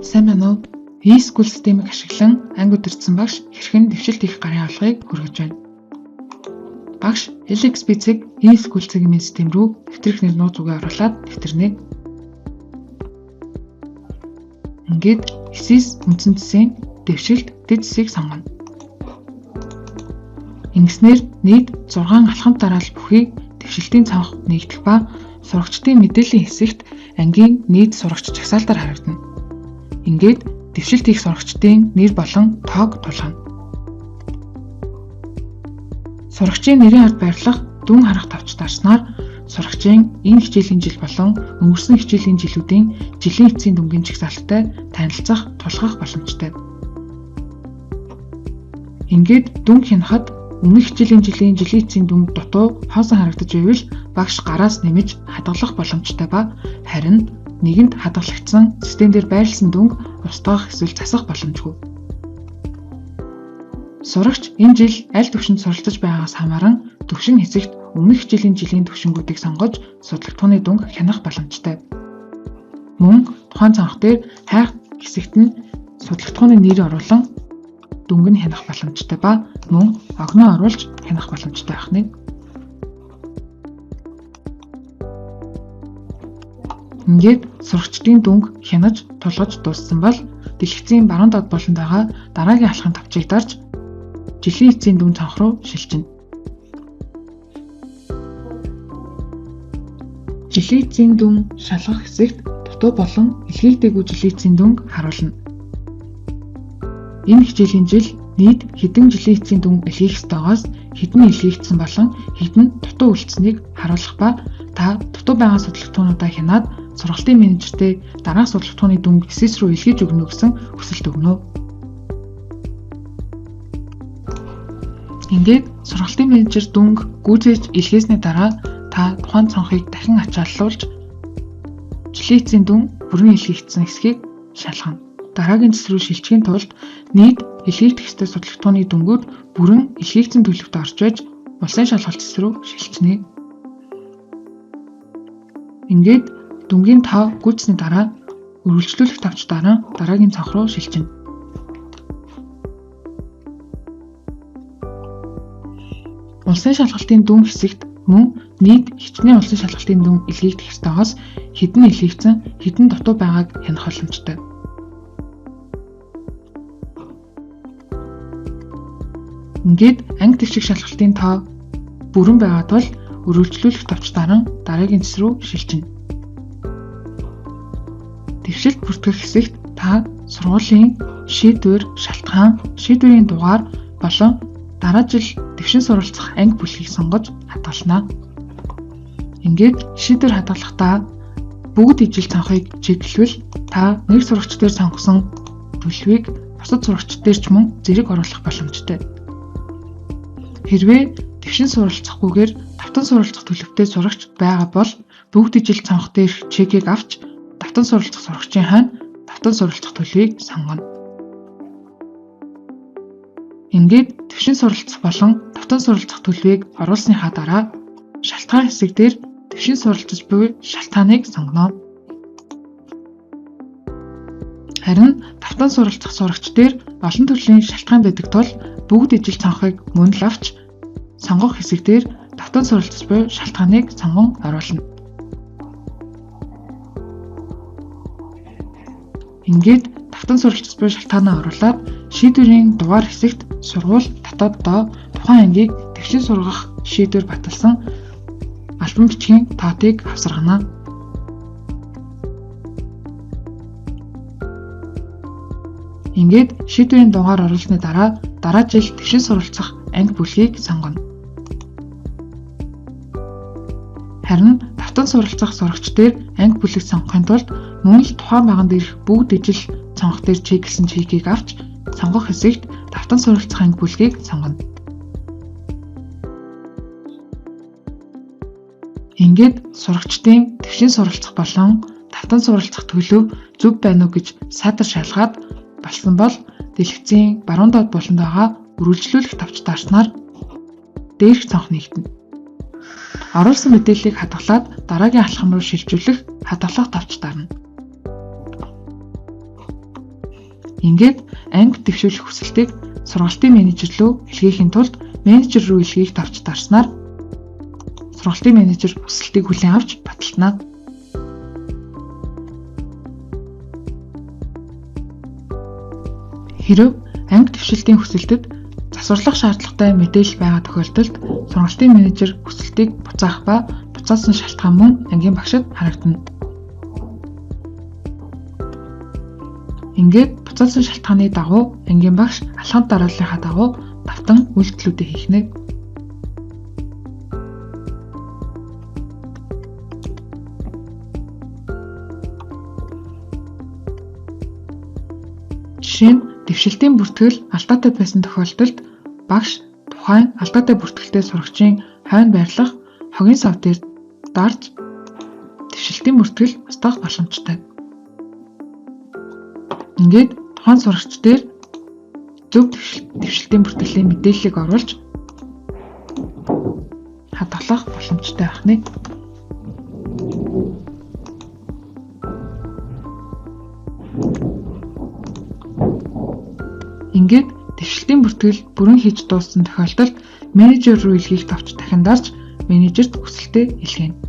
Сайн байна уу? E-School системийг ашиглан анги удирдсан багш хэрхэн дэвшилт хийх гарын авлагыг хүргэж байна. Багш LXB цэг E-School цэгийн систем рүү нэвтрэх нэр нууц үгээ оруулаад нэвтэрнэ. Ингээд SIS үндсэн цэсийн дэвшилт дэд цэсийг сонгоно. Ингэснээр нийт 6 алхам дараалал бүхий дэвшилтийн цонх нэгдэх ба сурагчдын мэдээллийн хэсэгт ангийн нийт сурагч жагсаалтаар харагдана. Ингээд дэвшилт хийх сурагчдын нэр болон тоог тулгана. Сурагчийн нэрийн ард байрлах дүн харах товч дарснаар сурагчийн энэ хичээлийн жил болон өнгөрсөн хичээлийн жилүүдийн жилийн эцсийн дүнгийн жагсаалттай танилцах, тулгах боломжтой. Ингээд дүн хянахад өмнөх хичээлийн жилийн жилийн эцсийн дүн дутуу хоосон харагдаж байвал багш гараас нэмэж хадгалах боломжтой ба харин нэгэнд хадгалагдсан систем дээр байрлсан дүнг устгах эсвэл засах боломжгүй. Сурагч энэ жил аль түвшинд суралцаж байгаагаас хамааран түвшин хэсэгт өмнөх хичээлийн жилийн түвшингүүдийг сонгож судлагдахууны дүнг хянах боломжтой. Мөн тухайн цонх дээр хайх хэсэгт нь судлагдахууны нэр оруулан дүнг нь хянах боломжтой ба мөн огноо оруулж хянах боломжтой байх нь. Ингээд сурагчдын дүнг хянаж тулгаж дууссан бол дэлгэцийн баруун доод буланд байгаа дараагийн алхахын товчийг дарж жилийн эцсийн дүн цонх руу шилжинэ. Жилийн эцсийн дүн шалгах хэсэгт дутуу болон илгээгдээгүй жилийн эцсийн дүнг харуулна. Энэ хичээлийн жил нийт хэдэн жилийн эцсийн дүн илгээх ёстойгоос хэдэн илгээгдсэн болон хэдэн дутуу үлдсэнийг харуулах ба та дутуу байгаа судлагдахуунуудаа хянаад сургалтын менежертэй дараах судлагдахууны дүнг SIS рүү илгээж өгнө гэсэн хүсэлт өгнө. Ингээд сургалтын менежер дүнг гүйцээж илгээсний дараа та тухайн цонхыг дахин ачааллуулж жилийн эцсийн дүн бүрэн илгээгдсэн хэсгийг шалгана. Дараагийн цэс рүү шилжихийн тулд нийт илгээгдэх ёстой судлагдахууны дүнгүүд бүрэн илгээгдсэн төлөвт орж байж улсын шалгалт цэс рүү шилжинэ. Ингээд дүнгийн тоо гүйцсэний дараа үргэлжлүүлэх товч дараа дараагийн цонх руу шилжинэ. Улсын шалгалтын дүн хэсэгт мөн нийт хичнээн улсын шалгалтын дүн илгээгдэх ёстойгоос хэдэн илгээгдсэн, хэдэн дутуу байгааг хянах боломжтой. Ингээд анги твшиг шалгалтын тоо бүрэн байгаа тул үргэлжлүүлэх товч даран дараагийн цэс рүү шилжинэ. Дэвшилт бүртгэх хэсэгт та сургуулийн шийдвэр, шалтгаан, шийдвэрийн дугаар болон дараа жил дэвшин суралцах анги бүлгийг сонгож хадгална. Ингээд шийдвэр хадгалахдаа бүгд ижил цонхыг чиглэвэл та нэг сурагч дээр сонгосон төлөвийг бусад сурагч дээр ч мөн зэрэг оруулах боломжтой. Хэрвээ дэвшин суралцахгүйгээр давтан суралцах төлөвтэй сурагч байгаа бол бүгд ижил цонх дээрх чекийг авч давтан суралцах сурагчийн хойно давтан суралцах төлөвийг сонгоно. Ингээд дэвшин суралцах болон давтан суралцах төлөвийг оруулсныхаа дараа шалтгаан хэсэг дээр дэвшин суралцаж буй шалтгааныг сонгоно. Харин давтан суралцах сурагч дээр олон төрлийн шалтгаан байдаг тул бүгд ижил цонхыг мөн л авч сонгох хэсэг дээр давтан суралцаж буй шалтгааныг сонгон оруулна. Ингээд давтан суралцаж буй шалтгаанаа оруулаад шийдвэрийн дугаар хэсэгт сургууль дотоод доо тухайн ангийг дэвшин сургах шийдвэр баталсан албан бичгийн тоотыг хавсаргана. Ингээд шийдвэрийн дугаар оруулсны дараа дараа жил дэвшин суралцах анги бүлгийг сонгоно. Харин давтан суралцах сурагч дээр анги бүлэг сонгохын тулд мөн л тухайн баганд ирэх бүгд ижил цонх дээр чиглэсэн чекийг авч сонгох хэсэгт давтан суралцах анги бүлгийг сонгоно. Ингээд сурагчдын дэвшин суралцах болон давтан суралцах төлөв зөв байна уу гэж саатар шалгаад болсон бол дэлгэцийн баруун доод буланд байгаа үргэлжлүүлэх товч дарснаар дээрх цонх нэгдэнэ. Оруулсан мэдээллийг хадгалаад дараагийн алхам руу шилжүүлэх хадгалах товч дарна. Ингээд анги дэвшүүлэх хүсэлтийг сургалтын менежер лүү илгээхийн тулд менежер рүү илгээх товч дарснаар сургалтын менежер хүсэлтийг хүлээн авч батална. Хэрэв анги дэвшилтийн хүсэлтэд засварлах шаардлагатай мэдээлэл байгаа тохиолдолд сургалтын менежер хүсэлтийг буцаах ба буцаасан шалтгаан мөн ангийн багшид харагдана. Ингээд буцаасан шалтгааны дагуу ангийн багш алхам дарааллынхаа дагуу давтан үйлдэлүүдээ хийх нэ. Жишээ нь дэвшилтийн бүртгэл алдаатай байсан тохиолдолд багш тухайн алдаатай бүртгэлтэй сурагчийн хойно байрлах хогийн сав дээр дарж дэвшилтийн бүртгэл устгах боломжтой. Ингээд тухайн сурагч дээр зөв дэвшилтийн бүртгэлийн мэдээллийг оруулж хадгалах боломжтой байх нэ. Ингээд дэвшилтийн бүртгэл бүрэн хийж дууссан тохиолдолд менежер рүү илгээх товч дахин дарж менежерт хүсэлтээ илгээнэ.